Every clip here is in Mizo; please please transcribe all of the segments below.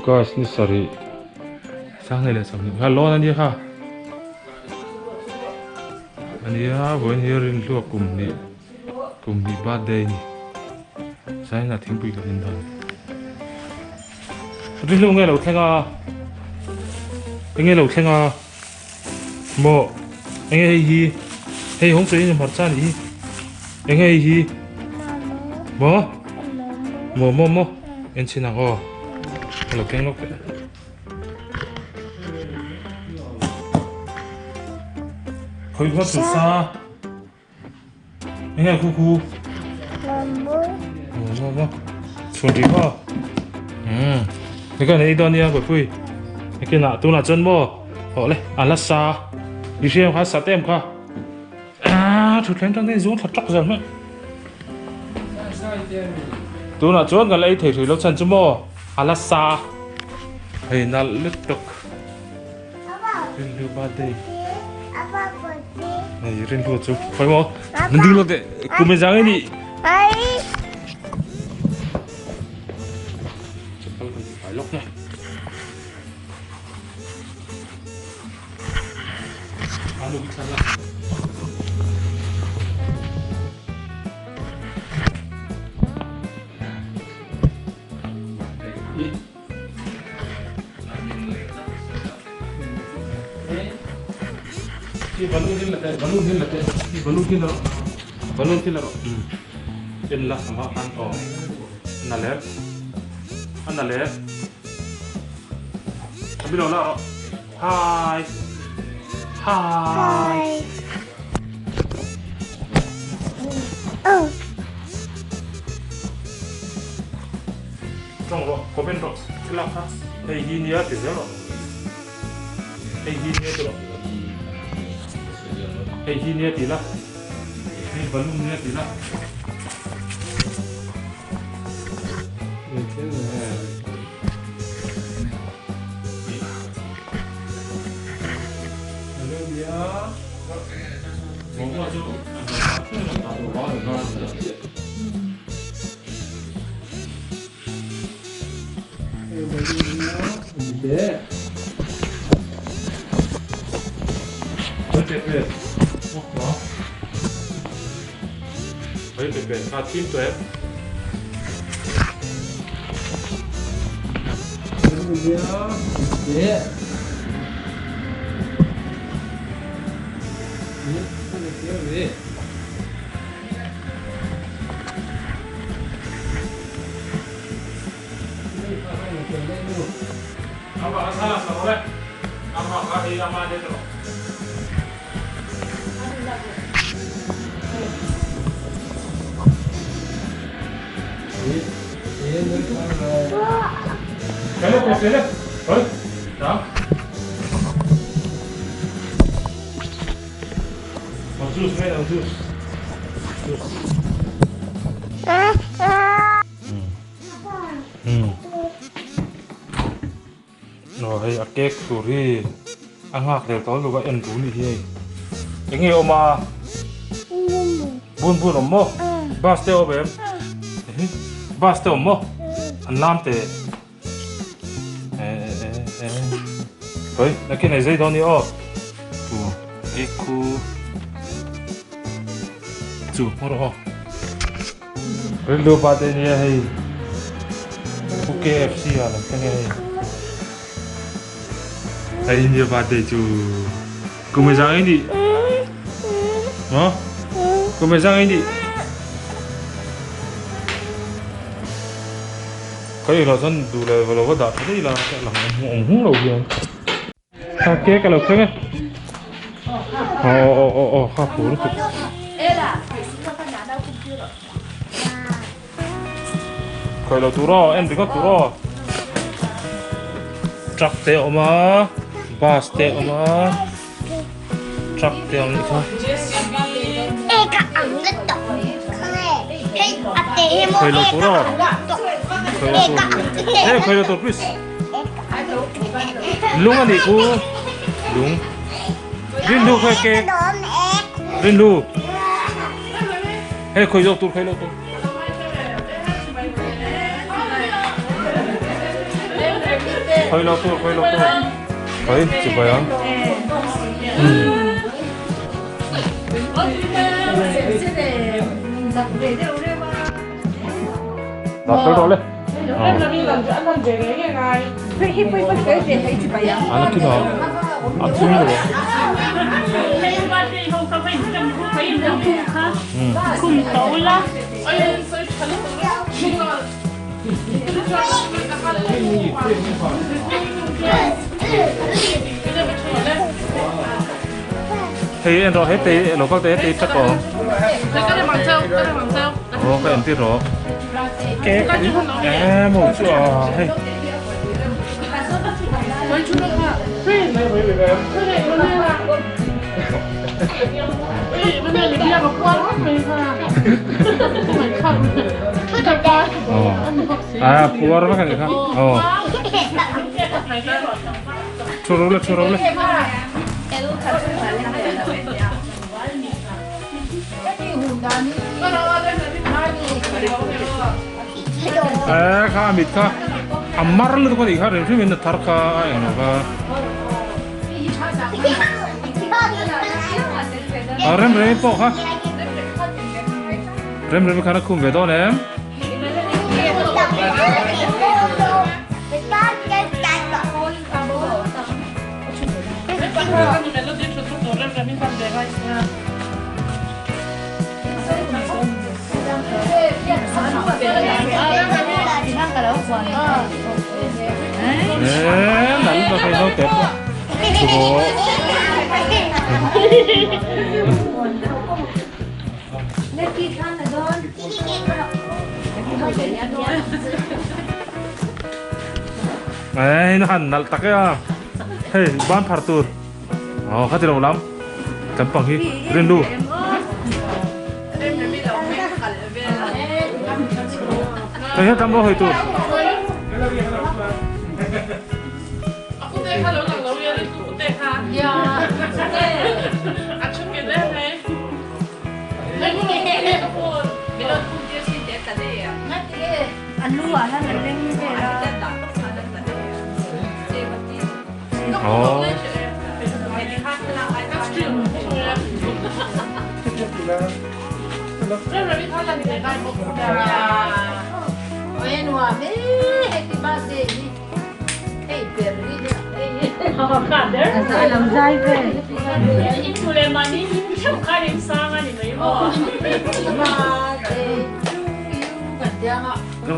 August ni sarih sanghnih leh 20 kha loan a nia kha a nia vawiin hi rinhlua kum hnih kum hnih birthday a ni zainah thingpui kan in dawn rinhlu nge lo thleng a enge lo thleng a maw enge hei hi hei hawng chaw in hmarcha a nih hi enge hei hi maw maw maw maw en chhin ang aw ka lo keng lawk teh. Khawi khaw chu sa enge khu khu maw maw maw chhun rih maw umm nika nei dawn nia kawipui nakinah tunah chuan maw hawh le a la sa i hriam kha sat em kha ah thutthleng tang te zung thla tawk zel mai tunah chuan kan la ei thei hrih lo chhan chu maw a la sa hei nalh lutuk Rinhlu birthday hei Rinhlu chu khawi maw nan ding lo teh kum e zang ini chapal kan ti fai lawk nge anu ki thla la Hi. Hi. Tawng rawh, comment rawh, thilak kha hei hi nia ti zel rawh, hei hi nia ti rawh, hei hi nia ti la, hei balloon nia ti la. Aw hei a cake tur hi a nghak leh tawh lutuk a en tur nih hi hei eng nge awm a bun bun awm maw bus te awm em bus te awm maw an lam teh eh eh eh hawi nakin ei zei dawn ni aw chu cake khu chu hmawr aw. Rilru pa te nia hei Pu KFC ah lam thleng e hei. Hei India birthday chu kum e zang ei ni. Maw? Kum e zang ei ni. Ka ei lo chuan duh leh lo va dah tha daih la ka lang awm hung lo hian. Kha cake a lo thleng e. Aw aw aw aw kha fur lutuk. Khawi lo tur aw en ringawt tur aw. Truck te a awm a bus te a awm a truck te a awm nih kha. Khawi lo tur aw khawi lo tur eh khawi lo tur please. Lung a nih khu lung rinlu khawi ke rinlu hei khawi zawk tur khawi lo tur. Khawi lo tur, khawi lo tur. Khawi, chibai ang. Dah fel rawh le. Ana kina a thim lo. Hei en rawh hete lo kal te hete tak aw. Aw ka en tir rawh. Ke eh mo chu a hei. À, puar vek a nih kha. Aw. Thu ro le, thu ro le. Ê kha a mit kha a mar lutuk a nih kha rem hrim in a thar kha a englo kha. A rem rem pawh kha rem rem khan a khum ve dawn em. Ê nó han nalh tak e a hei ban phar tur aw khati lo lam kan pang hi rinlu hei he tam lo hawi tur.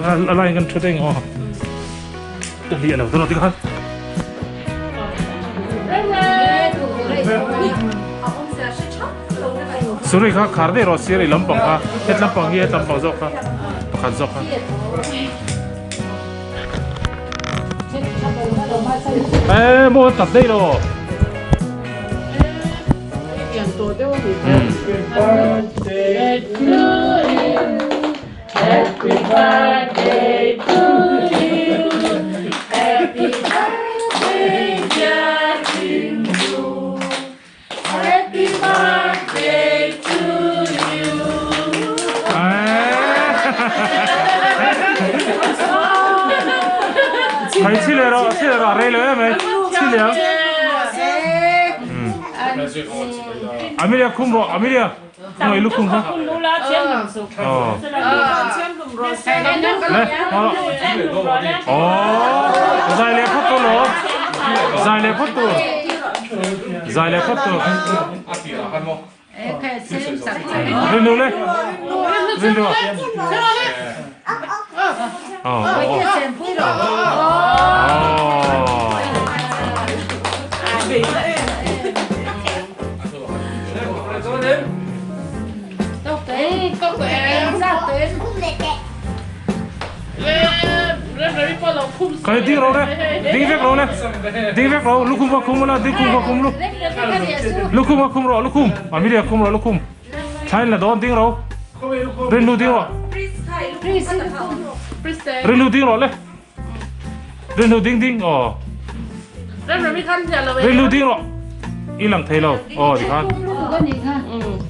A laiin kan thu deng aw. Ka hliah lo dawn tikhan. Suri kha khar daih rawh sir i lampang kha het lampang hi het lampang zawk kha pakhat zawk kha. Ê maw tap daih lo. Happy birthday to you. Happy birthday dear Rindu. Happy birthday to you. Thai chi le rawh, chi le rawh, rei lo em ai. Chi le ang. Amelia khum rawh, Amelia. Ngoi lukhum kha. Oh. Le, oh. Zai le phot tu lo. Zai le phot tu. Zai le phot tu. Rindu le. Rindu. Oh. Oh. Oh. Kai ding ro le ding vek ro le ding vek ro lukhum kha khum la ding khum kha khum lu lukhum kha khum ro lukhum ami le khum ro lukhum thlain la don ding ro rin lu ding ro rin lu ding ro le Rin lu ding ding aw. Rin lu ding rawh. I lang thei lo. Aw ti khan.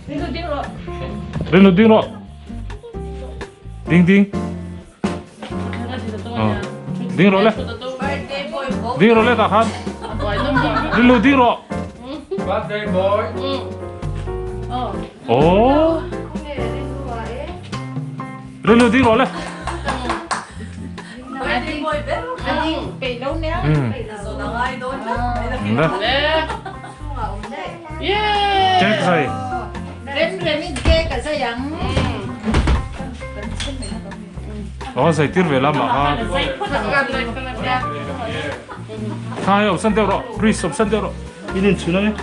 Rin lu ding rawh. Ding ding. Aw. Ding rawh le. Ding rawh le tah khan. Rilru ding rawh. Birthday boy. Oh. Rilru ding rawh le. Cake zai. Aw zai tir ve lamah kha. Kha hei awmsan deuh rawh. Chris awmsan deuh rawh. In inchhun ange.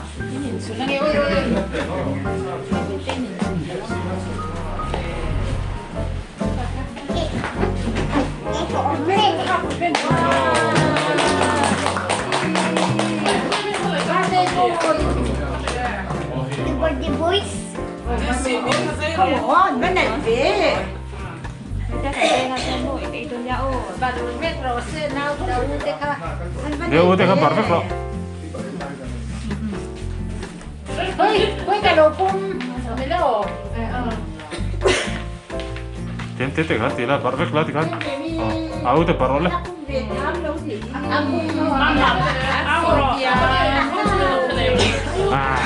Neu te kha bar vek rawh. Tem te te khan ti la bar vek la ti khan. Au te bar rawh le. Ah.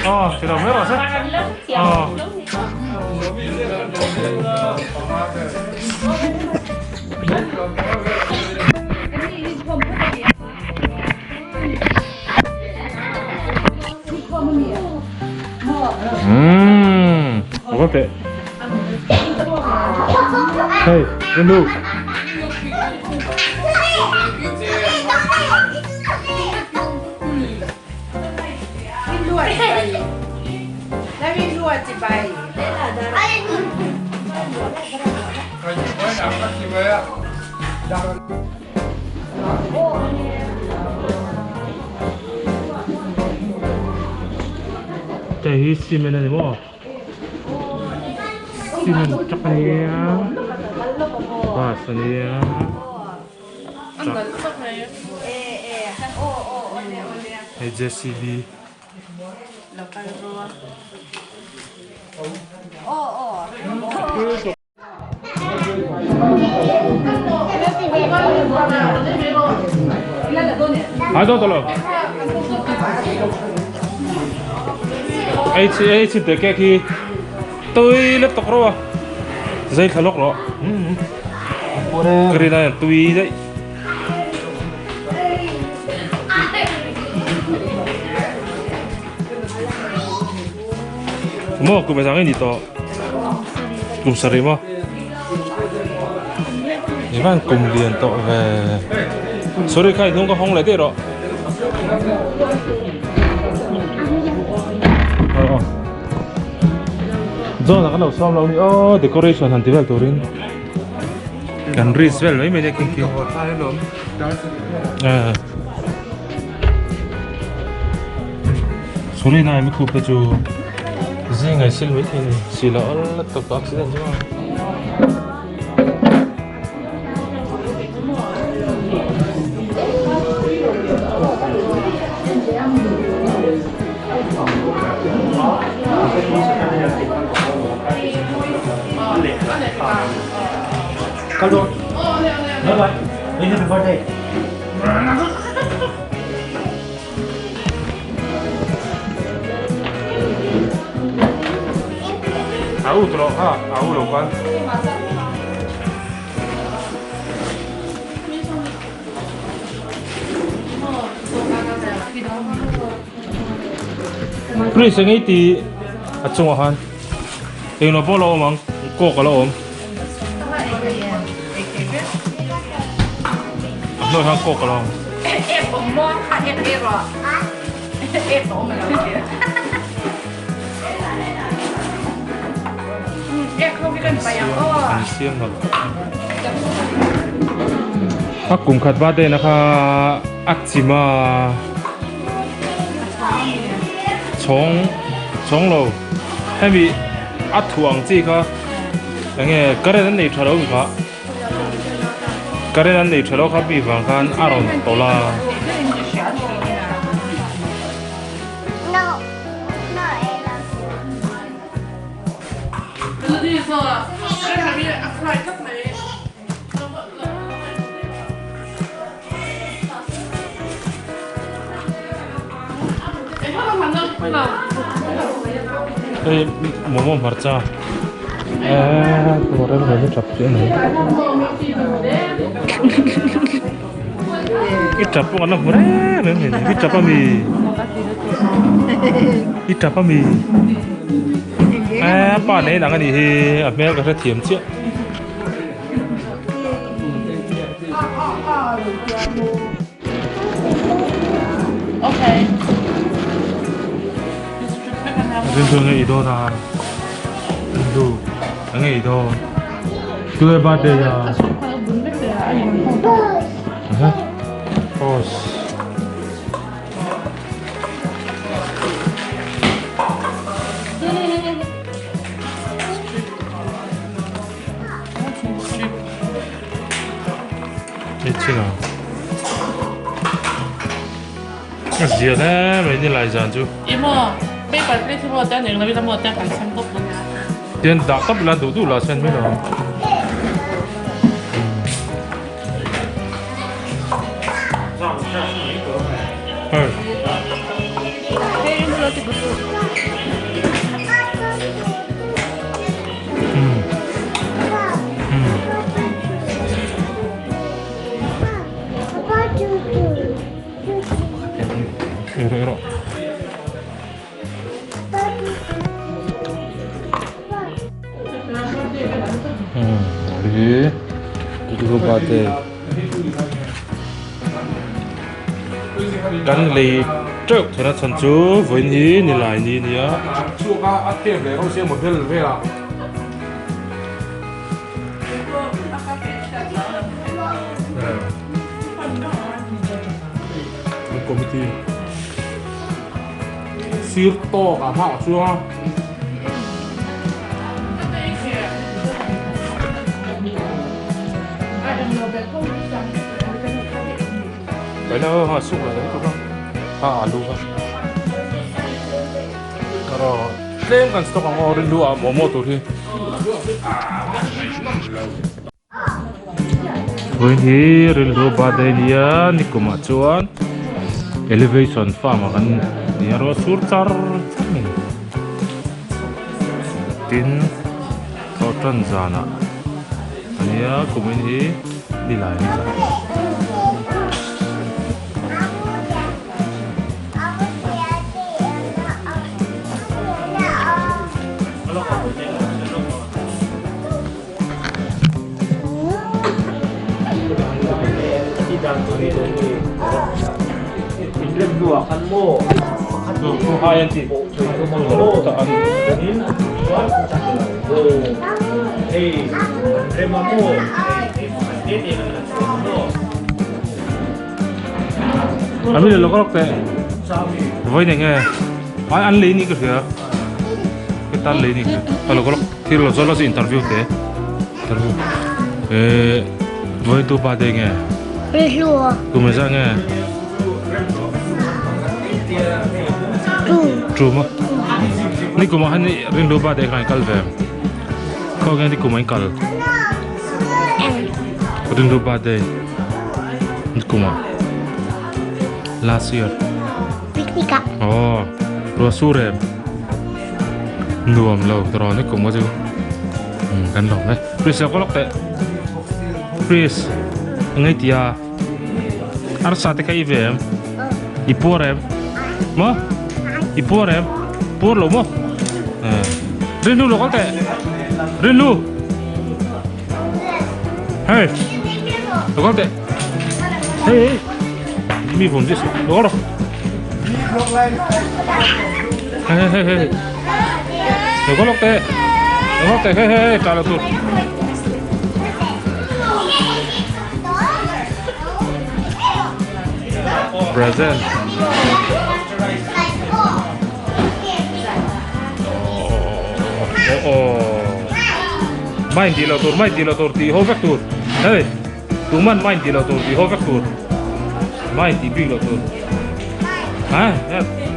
Aw ti lo mai rawh se. Aw. Umm, có thể. Hey, Rindu. Hei hi cement a ni maw cement truck a nia bus a nia truck hei jcb. Ai dawn tawh lo. Ei chi ei chi te cake hi tui lutuk rawh a zai thla lawk rawh. Ka rin a tui daih. Maw kum ezang i ni tawh kum sarih maw i van kum lian tawh ve sorry kha i hnung ka hawng leh daih rawh aw John a kan lo sawm lo ni aw decoration han ti vel turin kan risk vel mai mai nia khi khi Sorry nai mi khup te chu zing ai sil mai thei ni si lo al la tak accident chu Bye bye. Happy birthday. A u tawh kha a u lo kal. Priest engei ti a chungah khan englo pawh a lo awm ang coke a lo awm. A hnuai khan coke a lo awm. An siam hlawm khawp mai. A kum khat birthday na kha a chim a chhawng chhawng lo hemi a thuah ang chi kha enge current an nei tha lo ang kha current an nei tha lo kha mi vang khan a rawn tawlh a. Hei momo hmarcha eee tur reng reng hi tap chiah a ni. I tap pawh kan la hmu reng reng hei i tap ami i tap ami eee pa nei nang anih hi a hmel ka hrethiam chiah. Rindu nge i dawn a Rindu nge i dawn Tue birthday a Pause A zia hle mai ni lai zan chu. Emaw paper plate hi maw tiang eng lovin a maw tiang kan sem tawp dawn nia. Tian dah tawp ila duh duh lah sen mai lo. Hey. Kan lei teuh theihna chhan chu vawiin hi nilai ni ania. Committee sir tawk a hmaah chuan Kaina ha suk la dai ka ha alu ka karo tlem kan stock ang aw rinlu a momo tur hi Vawiin hi rilru birthday nia nikumah chuan elevation farm ah kan ni a ruah sur char char mai tin thawhtan zanah ania kumin hi nilai ni zan. Ami le lawk lawk teh vawiin eng nge ai an lei ni ka hria ka tan lei ni ka hria lawk lawk thil lo zawt lawk chu interview te interview eh vawiin tu birthday nge kum engzah nge tu maw nikum ah khan rinlu birthday khan i kal ve khawnge nikum ah i kal rinlu birthday. Kuma last year picnic ah oh ruah sur em nuam lo tawh ni kum chu kan lo e Chris lo lok teh Chris ngai tia arsa te kha i ve em i puar em maw i puar em puar lo maw Rinlu lo kal teh Rinlu Hey, lo kal teh. Hey, hey. Mi vun this. Lo kal Hey, hey, hey, hey. Lo kal teh. Lo kal teh. Hey, hey, hey. Trả lo tur. Present. Oh, oh, oh. Mai tih loh tur, mai tih loh tur tih ho vek tur. Hei, tuman mai tih loh tur tih ho vek tur. Mai tih bik loh tur. Ha,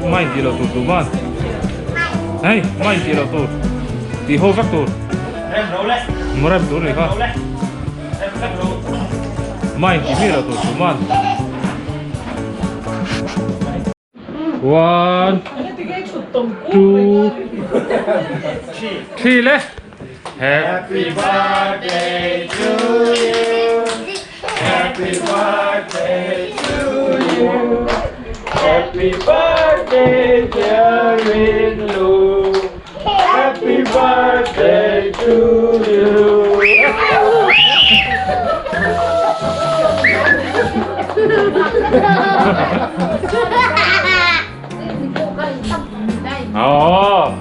mai tih loh tur tuman. Hei, mai tih loh tur tih ho vek tur. Rem tur ni kha. Mai tih bik loh tur tuman. One. 2 3 le Happy birthday to you Happy birthday to you Happy birthday dear Rinlu Happy birthday to you Aww.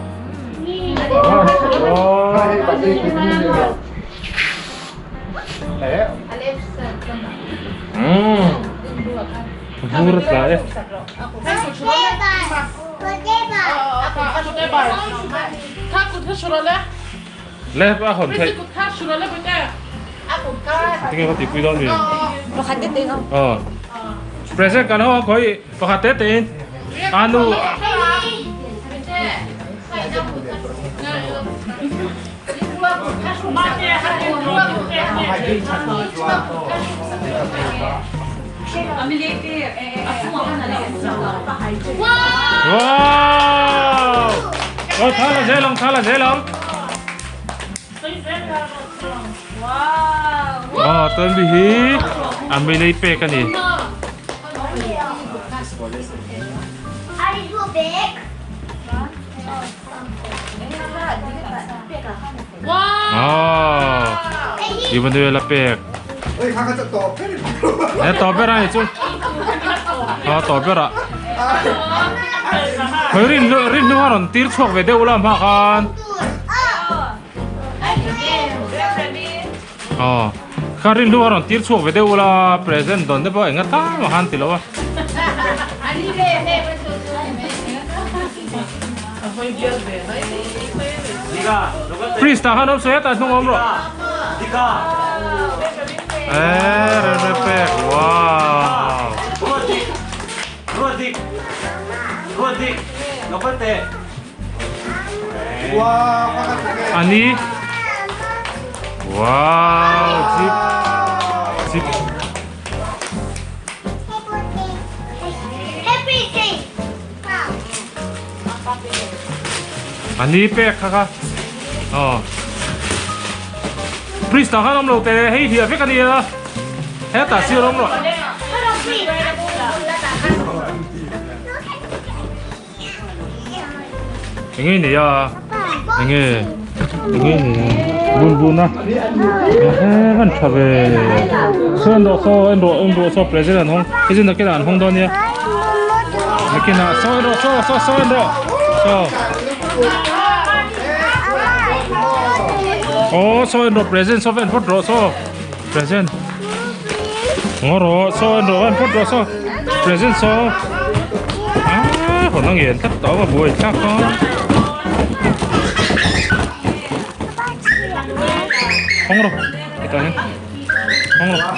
Vur a tla e. Le a hawn theih. Tinge ka tihpui dawn mi? Pakhat te te in. Aw. Present kan ho a khawi pakhat te te in. Anu. Wow! Oh, thala zel ang, thala zel ang. Wow! Tuan bi hi a meilei pek a ni. Aww Emmanuel a pek he tawp ber a ni chu a tawp ber ah khawi rin rin hnu a rawn tir chhuak ve deuh la hma khan aw kha rin hnu a rawn tir chhuak ve deuh la present dawn te pawh eng atan mah khan ti lo a. Priest ah khan awm sawi hetah hnung awm rawh. Eh rere pek wow. Ani wow jeep jeep. A ni pek kha kha aw priest ah khan awm lo te hei hliah vek a nia hetah sir awm rawh. Enge i nei a enge enge i nei a bun bun a he han tha ve saw en rawh saw en rawh en rawh saw present an hawng hei chu nakinah an hawng dawn nia nakinah saw en rawh saw saw saw en rawh saw aw saw en rawh present saw en phawt rawh saw present ngaw rawh saw en rawh en phawt rawh saw present saw ah hawn a ngen tlat tawh a buai thlak a hawng rawh hetah hian hawng rawh aw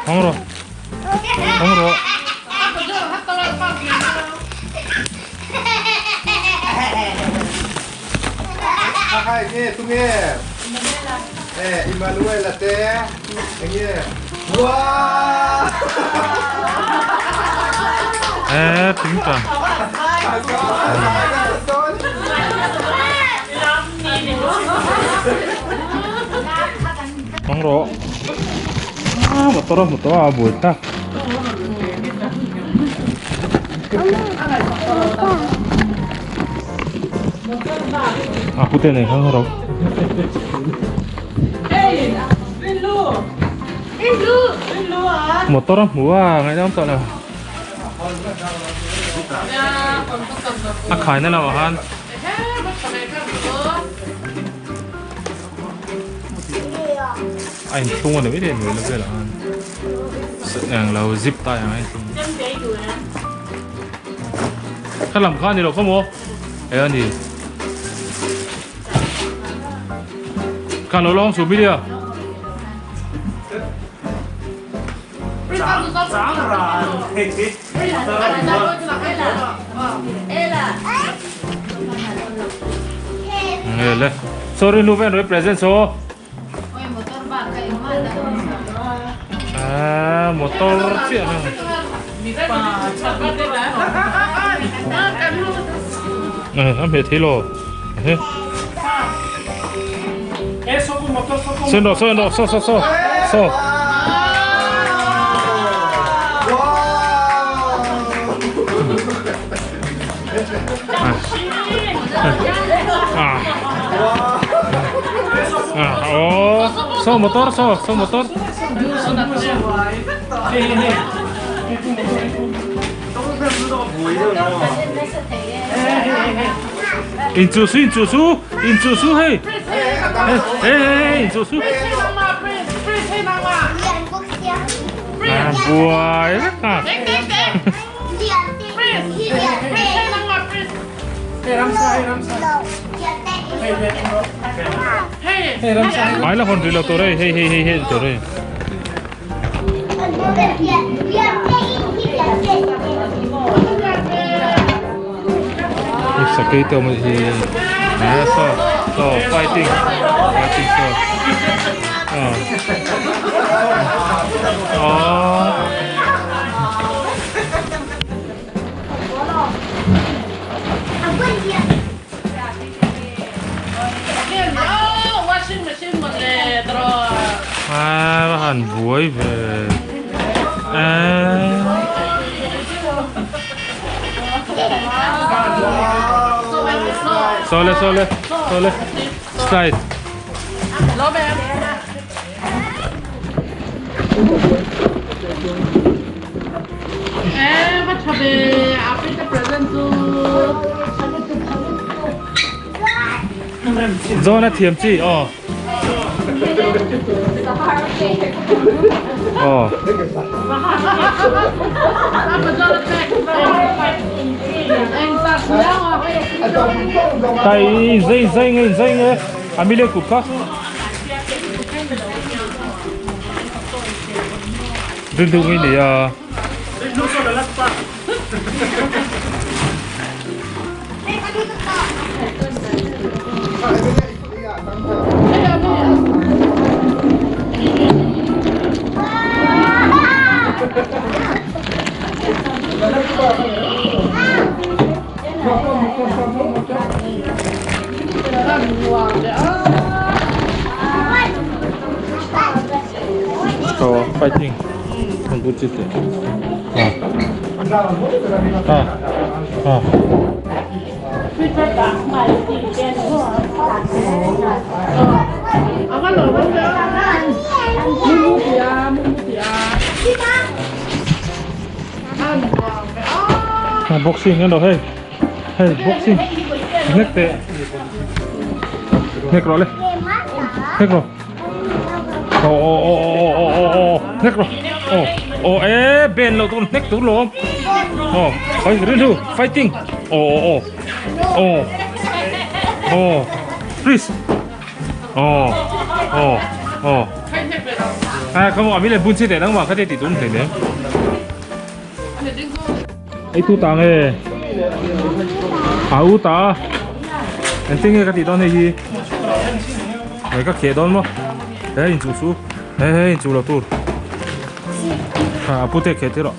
hawng rawh hawng rawh. Khai nge tu nge eh Emmanuel te nge wow eh tiếng ta Hawng rawh ah motor a hmu tawh a buai tak. A pute nei kha rawh. Motor a hmu a ngaihdam tawh lo. A khaina lamah khan. A inthlung a ni mai thei a hnuai la velah khan eng lo zip tai ang a inthlung kha lam kha a ni lo khaw maw e a ni kha lo lawng chu milia Nge le sorry nu ven represent so. Ah motor chiah a a hmeh thei lo sawn rawh sawn rawh saw saw saw saw Saw motor saw saw motor. In chu su in chu su in chu su hei. Hey hey hey in chu su. À, buai vek à. Ai la hon ri lo tur hei hei hei hei hei tur hei. Sakei te awm a hi eh saw saw fighting fighting saw ah aww. A va han buai ve Saw le saw le saw le slide Zawn a thiam chi aw. Aw. Tai zai zai nge zai nge amile kut kha. Rin thu ngai nei a. Aw fighting an bu chi te a a a boxing an lo hei hei boxing hnek teh hnek rawh le hnek rawh aw aw aw aw aw aw aw hnek rawh aw aw e ben loh tur hnek tur lawm aw oi rilru fighting aw aw aw aw aw please aw aw aw a come on mi le bun chi te nang ma kha te ti tum thei ne Ei tu ta nge a u ta engtin nge ka tih dawn hei hi hei ka kheh dawn maw he in chuh su he he in chuh lo tur a pute kheh tir rawh.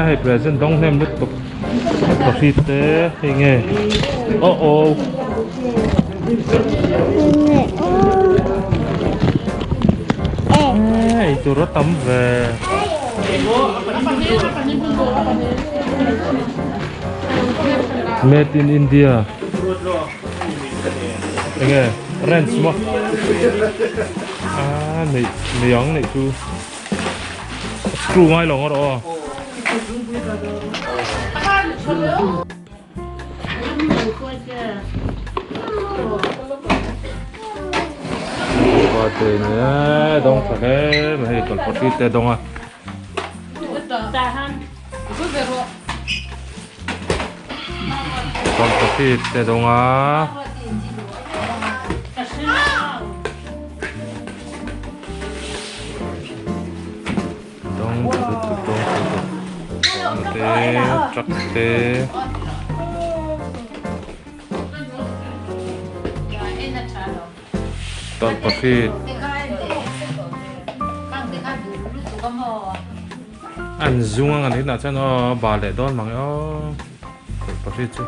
Hei present dawng hnem lutuk coffee te hei nge oh oh ei tur a tam ve made in India enge wrench maw. A neih nei ang neih chu screw ngai lo ngawt aw. Birthday nia dawng tha hle mai hei tawlhpahrit te a dawng a. Tawlhpahrit te a dawng a. Dawng tha lutuk dawng tha lutuk te truck te. Tawlhpahrit. An zung ang an inah chuan aw a bal leh dawn mang e aw tawlhpahrit chu.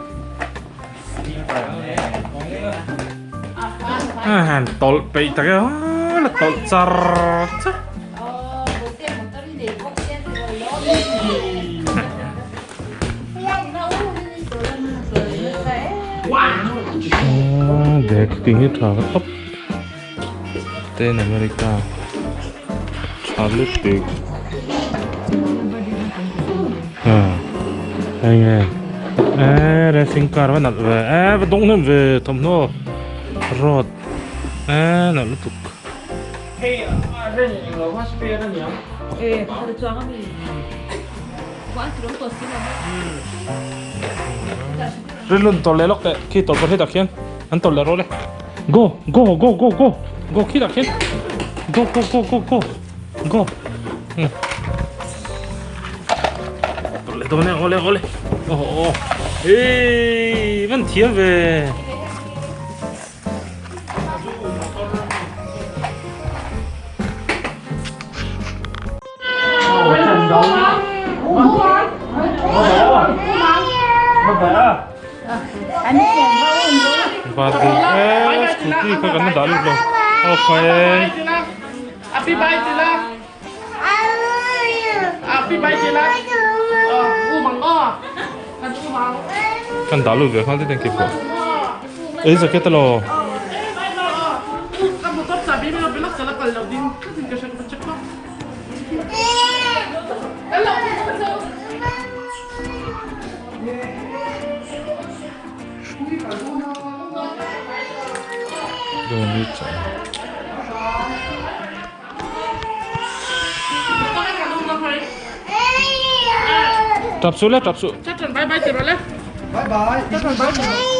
A han tawlh peih tak e aw la tawlh char char. Bag tih hi tha ka tawp ten America tha lutuk hei nge eh racing car va nalh ve eh va dawng hnem ve thawmhnaw road eh nalh lutuk. Rilun tawlh leh lawk teh khi tawlh pawh hetah khian an tawlh leh rawh le go go go go go go khitah khian go go go go go go tawlh leh dawn e awle awle aw aw eii van thiam ve. Scooty kha kan dah lut lo okay Happy birthday la Happy birthday la U mang o Kan u mang kan dah lut ve nghal te den ki pawh ei jacket alo Tap su le tap su. Bye bye. Bye bye.